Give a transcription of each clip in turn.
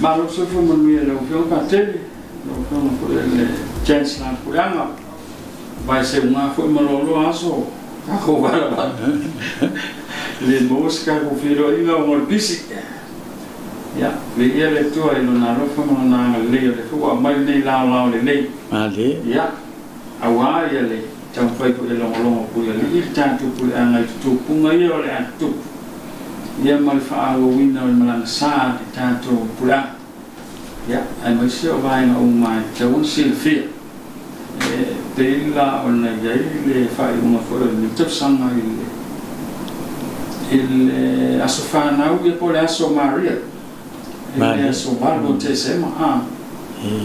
Malo le soifua manuia i lau Afioga Patele, lau Afioga foi i le Chancellor a le Puleaga, vaeseuga foi ma loaloa aso o tatou valavala. E le maua se tatou feiloaiga ona o le pisi. Ia, viia le Atua i Lona alofa ma Lona agalelei o lea foi ua aumai lenei laolao lelei. Malie. Ia, aua ia le taumafai foi e logologo pulealii le tatou puleaga i tutupuga ia o le a tutupu, ia ma le faaauauina o le malaga sa a le tatou puleaga. Ia, aemaise o vaega uma e tatau ona silafia. E pei la ona i ai le faaiuga foi o lenei tausaga i le i le aso fanau ia po o le aso Maria, i le aso 8 o Tesema, a.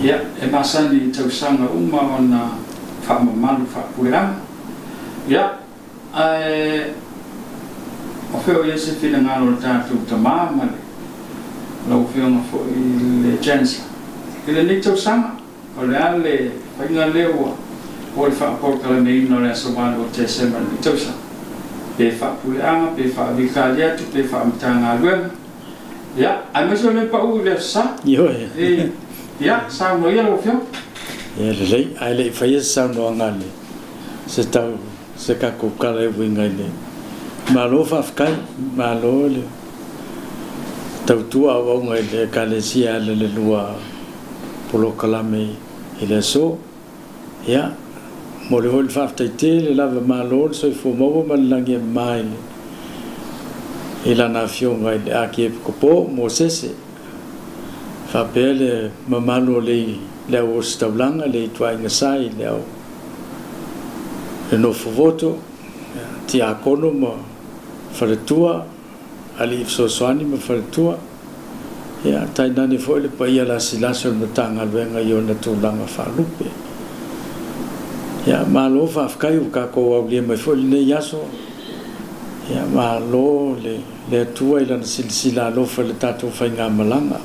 Ia, e masani i tausaga uma ona faamamalu faapuleaga. Ia, ae o fea o i ai se finagalo o le tatou tama ma le lau Afioga foi i le Chancellor i lenei tausaga? O le a le faiga lea ua po le faapolokalameina o le aso 8 o Tesema i lenei tausaga? Pe faapuleaga, pe faavikali atu, pe faamatagaluega, ia, aemaise o lea e pau i le Aso Sa. Ioe. E, ia, saunoa ia lau Afioga. Ia lelei, ae le i faia se saunoaga a le, se tau, se tatou tala e uiga i le Malo faafetai, malo le tautua auauna i le Ekalesia e ala i le lua polokalame i le aso. Ia, momoli foi le faafetai tele lava, malo le soifua maua ma le lagi e mama i le i lana afioga i le Akiepikopo Mosese, faapea le mamalu o le le au ositaulaga, le ituaiga sa i le au le nofovoto, tiakono ma faletua, Alii Fesoasoani ma Faletua, ia, tainane foi le paia lasilasi o le Matagaluega i ona tulaga faalupe. Ia, malo faafetai ua tatou aulia mai foi lenei aso. Ia, malo le, le Atua i Lana silasila alofa i le tatou faigamalaga.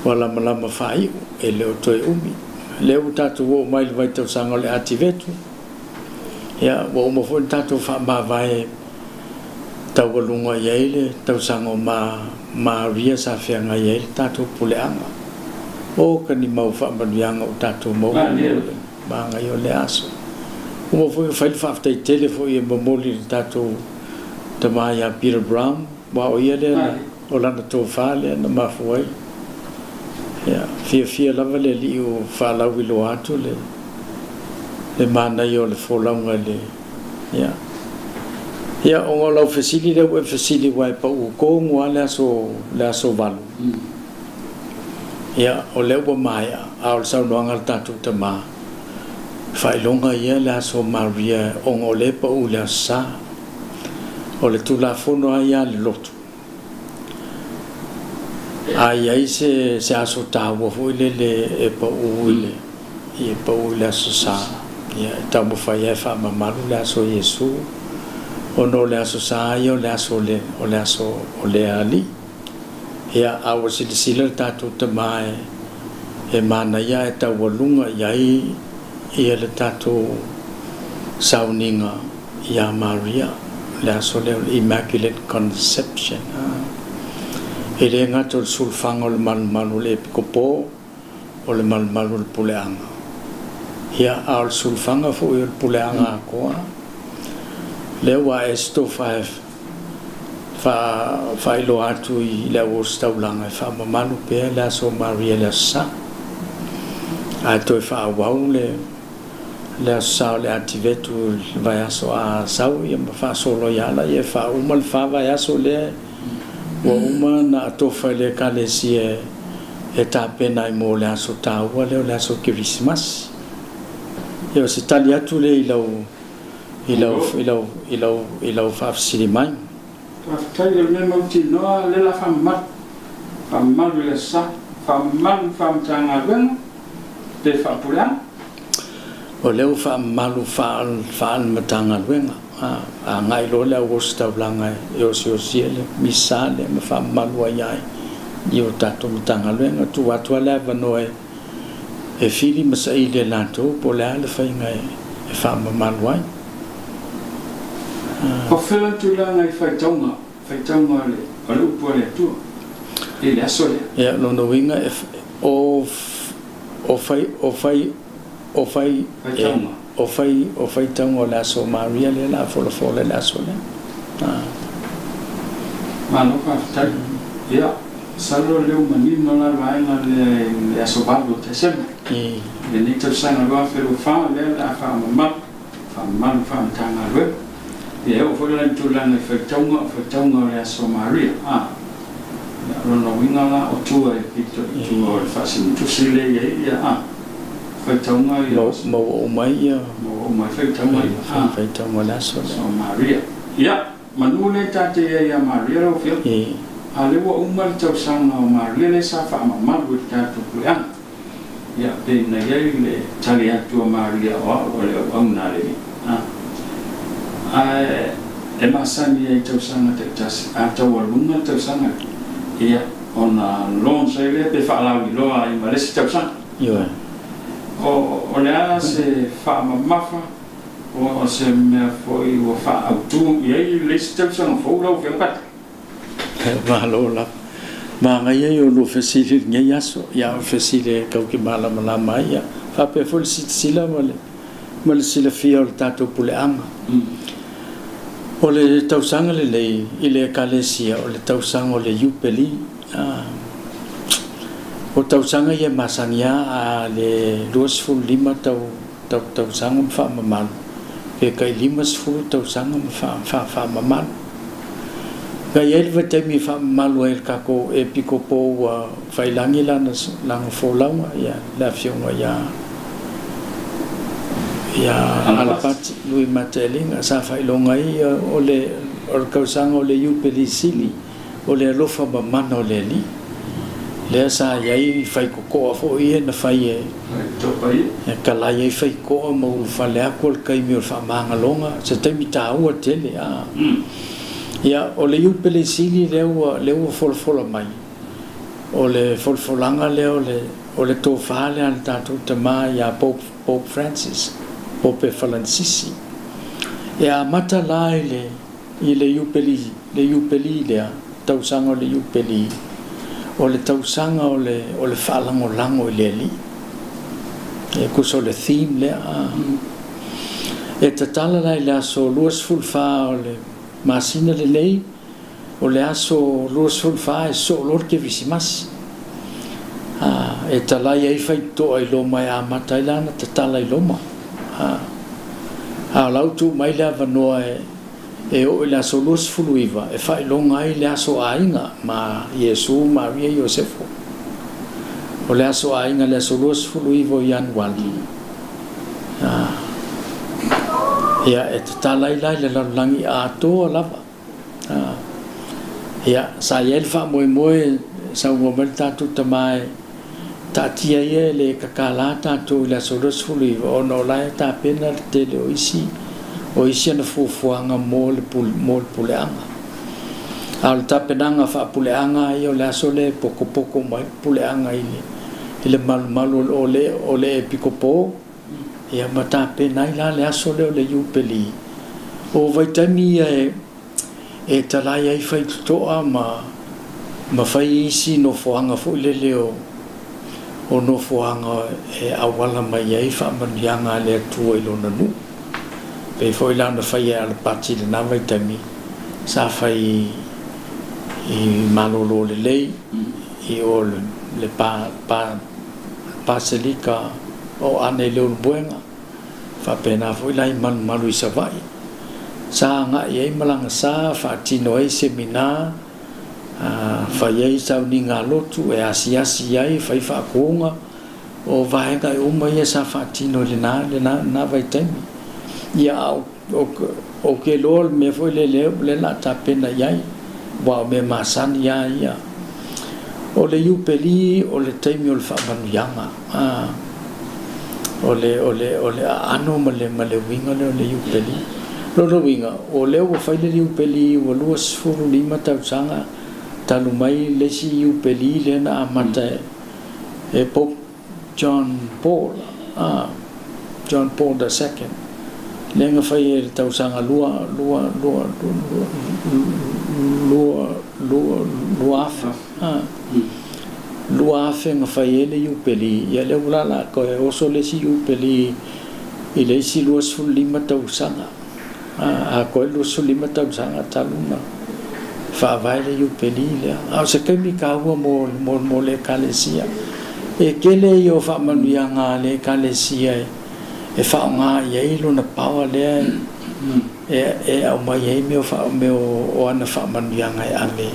Ua lamalama faaiu, e le o toe umi. Lea ua tatou oo mai i le vaitausaga o le Ativetu. Ia, ua uma foi ona tatou faamavae taualuga i ai le tausaga o ma Maria sa feagai ai le tatou puleaga. O ka ni mau faamanuiaga ua tatou maua mo le magaia o lea aso. Uma foi ona fai le faafetai tele foi e momoli i le tatou tama ia Peter Brown, aua o ia lea na, o lana tofa lea na mafua ai. Ia, fiafia lava le alii ua faalauiloa atu le, le manaia o le folauga i le Ia. Ia, ona o lau fesili lea ua e fesili aua e pau tonu lava le aso, le aso 8. Ia, o lea ua maea, a o le saunoaga a le tatou tama, faailoga ia le aso Maria ona o lea e pau i le Aso Sa. O le Tulafono lava ia a le lotu, A i ai se se aso taua foi lele e pau i le e pau i le Aso Sa, ia e taumafai lava e faamamalu le aso o Iesu, ona o le Aso Sa ia o le aso o le o le aso o le Alii. Ia, a ua silasila le tatou Tama e e manaia ae taualuga i ai ia le tatou sauniga ia Maria, le aso lea o le Immaculate Conception. E le gata o le sulufaga o le malumalu o le Epikopo, o le malumalu o le puleaga. Ia, a o le sulufaga foi o le puleaga atoa, lea ua ae se tofa e faailoa atu i le auositaulaga e faamamalu pea le aso o Maria i le Aso Sa. Ae toe faaauau le le Aso Sa o le Ativetu i le vaiaso a sau ia ma faasolo ai lava laia e faauma le fa vaiaso lea ua uma ona atofa i le Ekalesia e tapena ai mo le aso taua lea o le aso Kerisimasi. Ia o se tali atu lea i lau i lau i lau i lau i lau faafesili mai. Faafetai o le mea mautinoa lea la faamamalu, faamamalu i le Aso Sa, faamamalu faa-Matagaluega pe faa-Puleaga. O lea ua faamamalu faa-Matagaluega, a agai loa le au ositaulaga e osiosia le Misa lea ma faamamalu ai ai i o tatou Matagaluega. Tuu atu lava le avanoa e fili ma saili e latou po o le a le faiga e faamamalu ai. O fea le tulaga i faitauga, faitauga o le, o le Upu a le Atua? I le aso lea. Ia, lona uiga e, o, o fai, o fai, o fai, Faitauga. o fai, o faitauga o le aso Maria lea o le a folafola i le aso lea. Ah. Malo faafetai. Ia, masalo o lea ua manino la le vaega lea i le aso 8 o Tesema. I lenei tausaga 2024 lea o le a faamamalu, faamamalu faa-Matagaluega. Ia, e oo foi la i le tulaga i faitauga, o faitauga o le aso Maria. Ah. Ia, o lona uiga la o tua i le pito i tua o le faasinitusi lea e i ai, ia, ah, faitauga ia. Maua uma ai ia. Maua uma ai faitauga ia. Ah. Faitauga o le aso lea. Aso Maria. Ia, manu lea ta te i ai ia Maria lau Afioga. A lea ua uma le tausaga o Maria lea sa faamamalu i le tatou puleaga. Ia, pei ona i ai le tali atu a Maria o au o le auauna a le Alii. A. Ae e masani ai i tausaga taitasi, a taualuga le tausaga lea, ia, ona launch ai lea pe faalauiloa ai ma le isi tausaga. Ioe. O le a se faamamafa o se mea foi ua faaautu i ai le isi tausaga fou lau Afioga Pata? Malo lava. Manaia ia o lua fesili i lenei aso. Ia, o le fesili e tau ke malamalama ai. Ia, faapea foi le silasila ma le, ma le silafia o le tatou puleaga. O le tausaga lenei i le Ekalesia, o le tausaga o le Iupeli. O tausaga ia e masani lava a le 25 tau, tau, tausaga ma faamamalu, pe tai 50 tausaga ma faa, faa, faamamalu. Na i ai le vaitaimi e faamamalu ai e le tatou Epikopo ua failangi lana, lana folauga, ia, le afioga ia, ia Alapati Lui Mataeliga, sa faailoga ai o le, o le tausaga o le Iupeli Sili o le alofa mamana o le Alii. Lea sa i ai faitotoa foi ia na fai e, e talai ai faitotoa ma ulufale atu o le taimi o le faamagaloga, se taimi taua tele. A. Ia, o le Iupeli Sili lea ua, lea ua folafola mai, o le folafolaga lea o le, o le tofa lea a le tatou tama ia Pope, Pope Francis, Pope Falanisisi. E amata la i le, i le Iupeli, le Iupeli lea, tausaga o le Iupeli, o le tausaga o le, o le faalagolago i le Alii. E tusa o le theme lea. A. E tatala la i le aso 24 o le masina lenei, o le aso 24 e soo loa le Kerisimasi. A, e talai ai faitotoa i Roma e amata ai la ona tatala i Roma. A, a o la ua tuu mai le avanoa e, e oo i le aso 29 e faailoga ai le aso aiga ma Iesu, Maria, Iosefo. O le aso aiga le aso 29 o Ianuali. A, ia, e tatala ai la i le lalolagi atoa lava. A, ia, sa i ai le faamoemoe, saunoa mai le tatou tama e taatia ia e le kakala tatou i le aso 29, ona o la e tapena le tele o isi, o isi ana fuafuaga mo le, mo le puleaga. A o le tapenaga faapuleaga ia o le aso lea e pokopoko mai le puleaga i le, i le malumalu o le, o le epikopo, Ia ma tapena ai la le aso lea o le Iupeli. O vaitaimi ia e, e talai ai faitotoa ma, ma fai isi nofoaga foi lele o, o nofoaga e auala mai ai faamanuiaga a le Atua i Lona nuu. Pei foi la ona faia e Alapati i lena vaitaimi, sa fai i malolo lelei i o le, le pa, pa, Paselika o Ane i Leulumoega, faapena foi la i Malumalu i Savaii. Sa agai ai malaga sa faatino ai semina, fai ai sauniga a lotu e asiasi ai, fai faakuuga, o vaega e uma ia sa faatino i lena, lena, lena vaitaimi. Ia a o ke loa le mea foi lele o le a tapena i ai, aua o mea masani lava ia. O le Iupeli o le taimi o le faamanuiaga, a, o le, o le, o le aano ma le, ma le uiga lea o le Iupeli. Lona uiga, o lea ua fai le Iupeli ua 25 tausaga talu mai le isi Iupeli lea na amata e Pope John Paul, a, John Paul the Second, lea na fai e le tausaga lua, lua, lua, lua, lua, 2000, 2000 na fai ai le Iupeli, ia lea ua lala toe oso le isi Iupeli i le isi 25 tausaga. Atoa ai le 25 tausaga talu na faavae le Iupeli lea. A o se taimi taua mo, mo, mo le Ekalesia. E tele ia o faamanuiaga a le Ekalesia e, e faaaoga i ai lona power lea e, e aumai ai mea o, mea o ana faamanuiaga e ave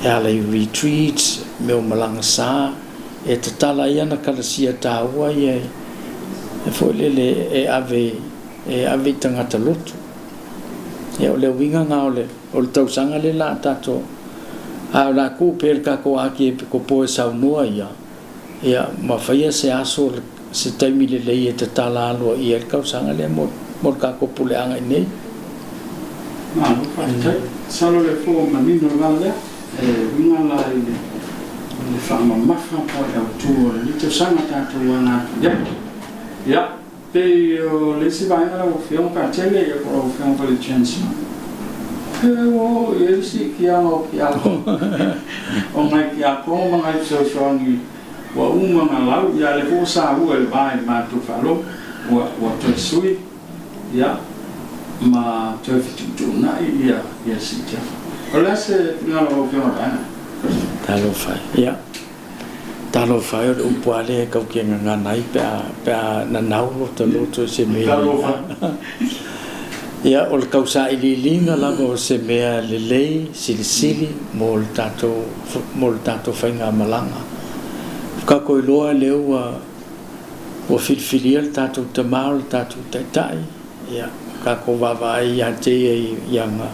e ala i retreats, mea o malaga sa, e tatala ai ana kalasia taua ia e foi lele e ave e ave i tagata lotu. Ia o le uiga na o le o le tausaga le la tatou a o le a tuu pea i le tatou Akiepikopo e saunoa ia ia ma faia se aso se taimi lelei e tatala aloaia ai le tausaga lea mo mo le tatou puleaga i inei. Malo faafetai. Masalo o lea foi ua manino le vala lea e uiga la i le le faamamafa po o le autu o lenei tausaga tatou aga atu i ai. Ia. Pei o le isi vaega lau Afioga pe a tele ia po o lau Afioga foi i le Chancellor, pe ua oo i ai le siitiaga o tiakono, o nai tiakono ma nai fesoasoani ua uma ona lau, ia lea foi ua saua i le va i le matou faalogo, ua ua toe sui ia ma toe fetuutuunai ia ia siitiaga. O le a se finagalo o lau Afioga i le vaega lea? Talofa e. Ia. Talofa e, o le upu lava lea e tau te gagana ai pe a, pe a nanau lota loto i se mea. Talofa. Ia, o le tausailiiliga lava o se mea lelei, silisili mo le tatou, mo le tatou faigamalaga. Ua tatou iloa lea ua, ua filifilia le tatou Tama o le tatou Taitai, ia, ua tatou vaavaai ia te ia i ana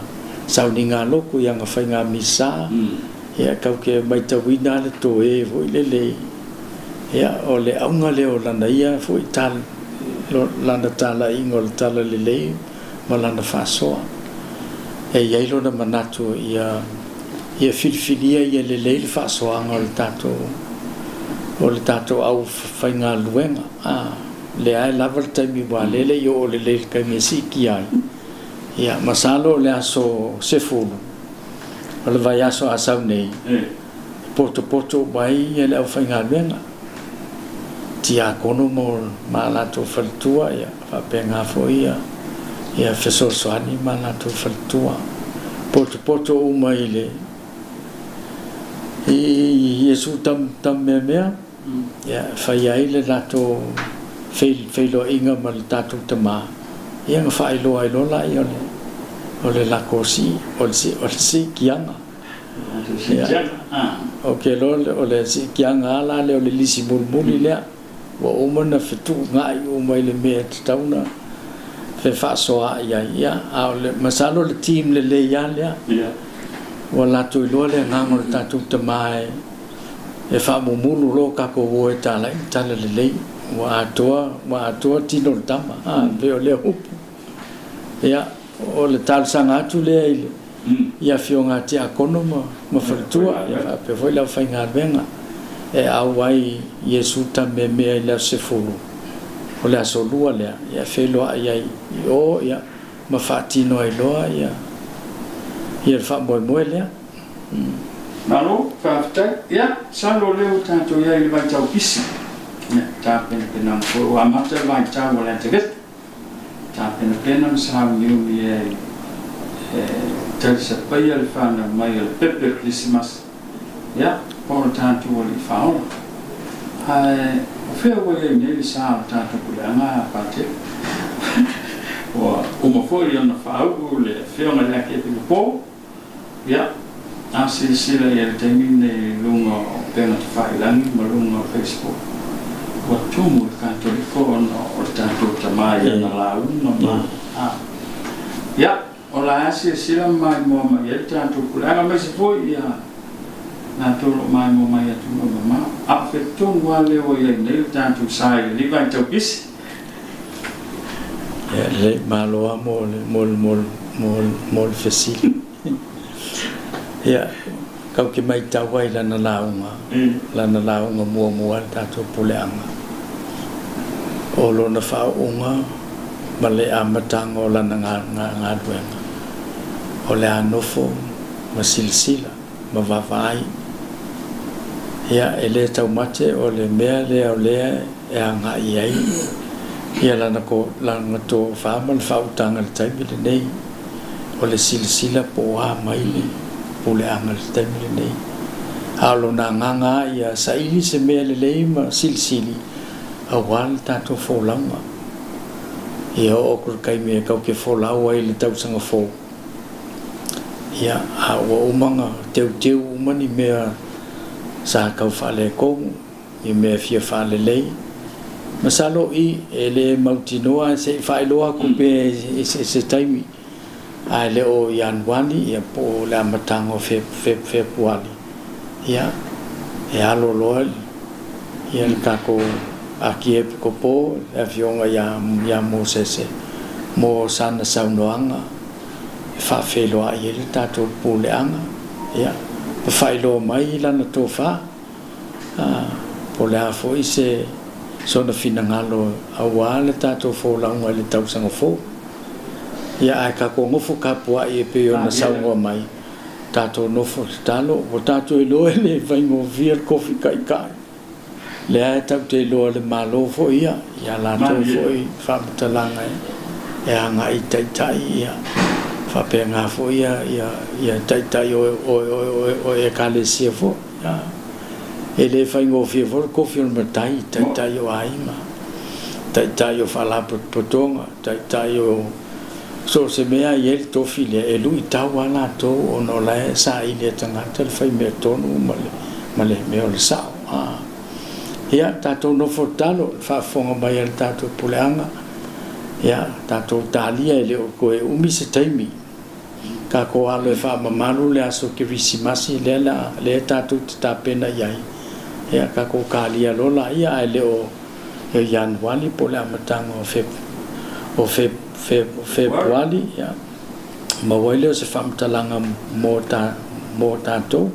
sauniga loto, i ana faiga misa, Ia, tatou te maitauina lava le toe foi lele, ia, o le auga lea o lana ia foi tala, lana talaiga o le talalelei ma lana faasoa. E i ai lona manatu ia, ia filifilia ia lelei le faasoaga o le tatou, o le tatou aufaigaluega. A, lea e lava le taimi aua o lea e le i oo lelei i le taimi e siitia ai. Ia, masalo o le aso 10 o le vaiaso a sau nei, e potopoto uma ai le aufaigaluega, tiakono ma a latou faletua, ia faapena foi ia fesoasoani ma a latou faletua. Potopoto uma i le i Iesu tameamea, ia fai ai le latou feiloaiga ma le tatou Tama, ia ona faailoa ai loa laia o le o le latou si o le o le siikiaga. Ia, ou te iloa o le siikiaga lava la lea o le lisi mulimuli lea, ua uma ona fetuunai uma i le mea e tatau ona fefaasoaai ai. Ia, a o le masalo o le team lelei lava lea, ua latou iloa le agaga o le tatou Tama e E faamumulu loa tatou o e talai le tala lelei ua atoa ua atoa tino o le tama a pei o lea upu. Ia o le talosaga atu lea i le i afioga a tiakono ma ma faletua ia faapea foi le aufaigaluega e auai Iesu tameamea i le aso 10 o le aso lua lea ia feiloai ai i o ia ma faatino ai loa ia ia le faamoemoe lea. Malo, faafetai. Ia, masalo o lea ua tatou i ai i le vaitau pisi. Ia, tapenapenaga foi ua amata le vaitau o le Atevetu. Tapenapena ma sauniuni ai e talisapaia le fanau mai o le pepe o le Kerisimasi. Ia, po o le tatou Alii Faaola. Ae o fea ua i ai nei le sa o le tatou puleaga a Patele? Ua uma foi ona faauu le Afioga i le Akiepikopo. Ia, a silasila i ai i le taimi lenei i luga o upega tafailagi ma luga o Facebook, ua tumu le Katoliko ona o le tatou tama i ana lauga ma a. Ia, o la e silasila ma maimoa mai ai le tatou puleaga, aemaise foi ia latou o lo o maimoa mai i atunuu mamao. A o fea tonu lava lea ua i ai nei le tatou sa i lenei vaitau pisi? Ia lelei, malo lava mo le, mo le, mo le, mo le, mo le fesili. Ia, tatou te maitau ai i lana lauga, lana lauga muamua i le tatou puleaga, o lona faauuga ma le amataga o lana galuega, o le a nofo ma silasila. ma vaavaai. Ia, e le taumate o le mea lea o lea e agai i ai ia lana lana tofa ma le faautaga i le taimi lenei, o le silasila po o a mai le puleaga i le taimi lenei. A o lona agaga lava ia saili se mea lelei ma silisili aua le tatou folauga. Ia oo atu i le taimi e tatou te folau ai i le tausaga fou, Ia, a ua uma ona teuteu uma ni mea sa tau faaletonu, ni mea e fia faalelei, masalo i e le mautinoa ae se i faailoa atu pea i se taimi, ae le o Ianuali ia po o le amataga o Fepuali, ia, e alo loa ia le tatou Akiepikopo, le Afioga ia Mosese mo sana saunoaga e faafeiloai ai le tatou puleaga, ia, ma faailoa mai lana tofa, a, po o le a foi se sona finagalo aua le tatou folauga i le tausaga fou. Ia, ae tatou nofo tapuai e pei ona saunoa mai, tatou nofo tatalo, ua tatou iloa e le faigofie le kofi taitai. Lea e tatou te iloa le Malo foi ia, ia latou foi faamatalaga e agai i taitai ia, faapena foi ia, ia, ia taitai o, o, o, o ekalesia foi. Ia. E le faigofie foi le kofi o le matai, taitai o aiga, taitai o faalapotopotoga, taitai o so o se mea e i ai le tofi lea, e luitau lava latou ona o la e saili e tagata le fai mea tonu ma le, ma le mea o le sao. A. Ia, tatou nofo tatalo, le faafofoga mai a le tatou puleaga, ia, tatou talia e le o toe umi se taimi. Tatou alo e faamamalu le aso Kerisimasi lea la, lea tatou te tapena i ai. Ia, tatou talia loa laia, ae le o o Ianuali po o le amataga o o Fepuali, ia, maua ai lea o se faamatalaga mo ta, mo tatou.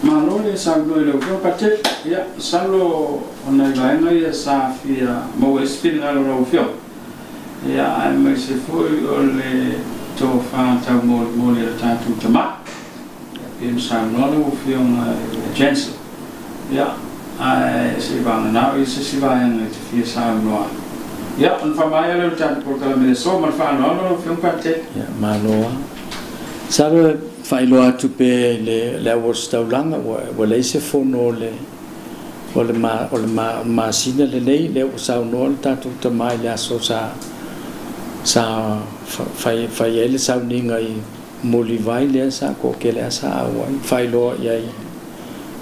Malo le saunoa i lau Afioga Patrick. Ia, masalo o nai vaega ia sa fia maua ai se finagalo o lau Afioga. Ia, aemaise foi o le tofa taumolimoli a le tatou tama. Ia, pei ona saunoa lau Afioga i le Chancellor. Ia, ae se i vagana o i se isi vaega e te fia saunoa ai. Ia, ona faamaea lea o le tatou polokalame i le aso ma le faaaloalo lau Afioga Patrick. Ia, malo lava. Masalo e faailoa atu pea i le, le auositaulaga ua, ua leai se fono o le, o le, ma, o le ma, masina lenei, lea ua saunoa le tatou tama i le aso sa, sa fai, fai ai le sauniga i Mulivai lea sa toatele lava sa auai, faailoa i ai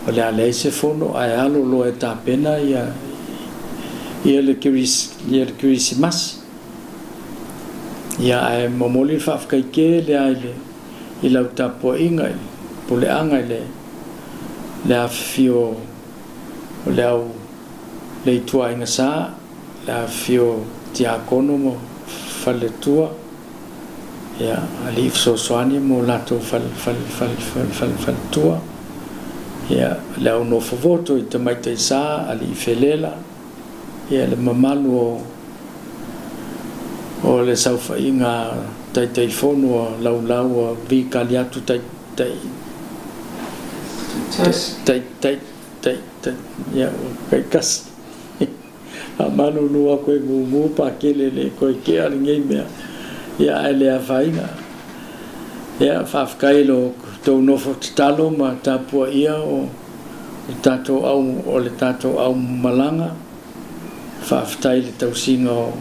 o le a leai se fono ae alo loa e tapena ia ia le ia le Kerisimasi. Ia ae momoli le faafetai tele lava i le i lau tapuaiga i le puleaga i le le afifio o le au le ituaiga sa, le afifio o Tiakono ma Faletua, Ia, alii fesoasoani mo latou faletua. Ia, le au nofo voto i tamaitai sa, alii felela. Ia, le mamalu o o le saofaiga a Taitaifono a laulau a vikali atu tai tai tai tai tai tai ia ua taitasi. Faamalulu aku e mumu pakele le koe kea lenei mea ia ae le afaina. Ia faafetai lo tou nofo tatalo ma tapuaia o le tatou au o le tatou au malaga. Faafetai i le tausiga o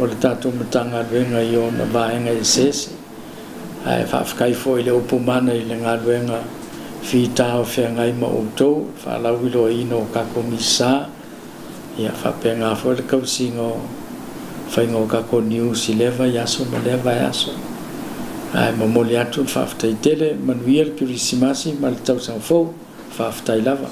o le tatou Matagaluega i ona vaega eseese. Ae faafetai foi i le upu mana i le galuega fita o feagai ma outou, le faalauiloaina o tatou misa. Ia faapena foi le tausiga o faiga o tatou news i lea vaiaso ma lea vaiaso. Ae momoli atu le faafetai tele, manuia le Kerisimasi ma le tausaga fou. Faafetai lava.